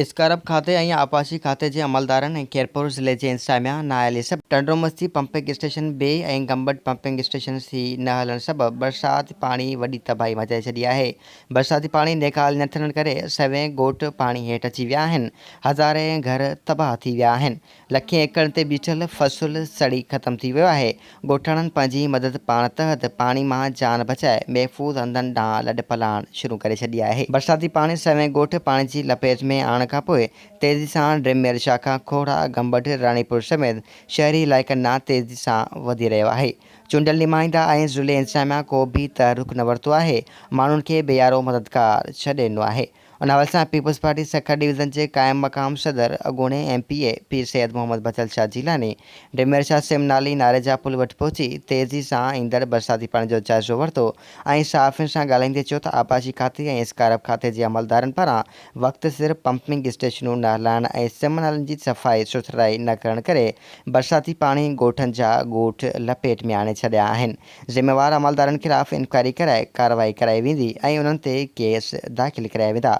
SCARP کاتي ۽ آبپاشي کاتي جي عملدارن ۽ خيرپور ضلعي جي انتظاميا نااهلي سبب ٽنڊومستي پمپنگ اسٽيشن بي ۽ گمبٽ پمپنگ اسٽيشن سي نه هلڻ سبب برساتي پاڻي وڏي تباهي مچائي ڇڏي آهي. برساتي پاڻي نيڪال نه ٿيڻ ڪري سوين ڳوٺ پاڻي هيٺ اچي ويا آهن، هزارين گهر تباهه ٿي ويا آهن، لکين ايڪڙن تي بيٺل فصل سڙي ختم ٿي ويو آهي، ڳوٺاڻن پنهنجي مدد پاڻ تحت پاڻي مان جان بچائي محفوظ هنڌن ڏانهن لڏپلاڻ شروع ڪري ڇڏي آهي. برساتي پاڻي سوين ڳوٺ پاڻي جي لپيٽ ۾ آڻڻ کانپوء تيزي سان ڊريميل شاخا، کوڙا، گمبٽ، راڻيپور سميت شهري علائقن ڏانهن تيزي سان وڌي رهيو آهي. چونڊيل نمائندا ۽ ضلعي انتظاميا ڪو به تحرڪ نه ورتو آهي، ماڻهن کي بي يارو مددگار ڇڏي ڏنو آهي. ان حوالي سان پيپلز پارٽي سکر ڊويزن جي قائم مقام صدر اڳوڻي M P A Pir Syed Muhammad Bachal Shah Jilani Diamer Shah سم نالي ناري جا پل وٽ پهچي تيزي سان ايندڙ برساتي پاڻي جو جائزو ورتو ۽ صحافين سان ڳالهائيندي چيو ته آبپاشي کاتي ۽ اسڪارپ کاتي جي عملدارن پاران وقت سر پمپنگ اسٽيشنون نه هلائڻ ۽ سم نالن جي صفائي سٿرائي نه ڪرڻ ڪري برساتي پاڻي ڳوٺن جا ڳوٺ لپيٽ ۾ آڻي ڇڏيا آهن. ذميوار عملدارن خلاف انڪوائري ڪرائي ڪارروائي ڪرائي ويندي ۽ انهن تي ڪيس داخل ڪرايا ويندا.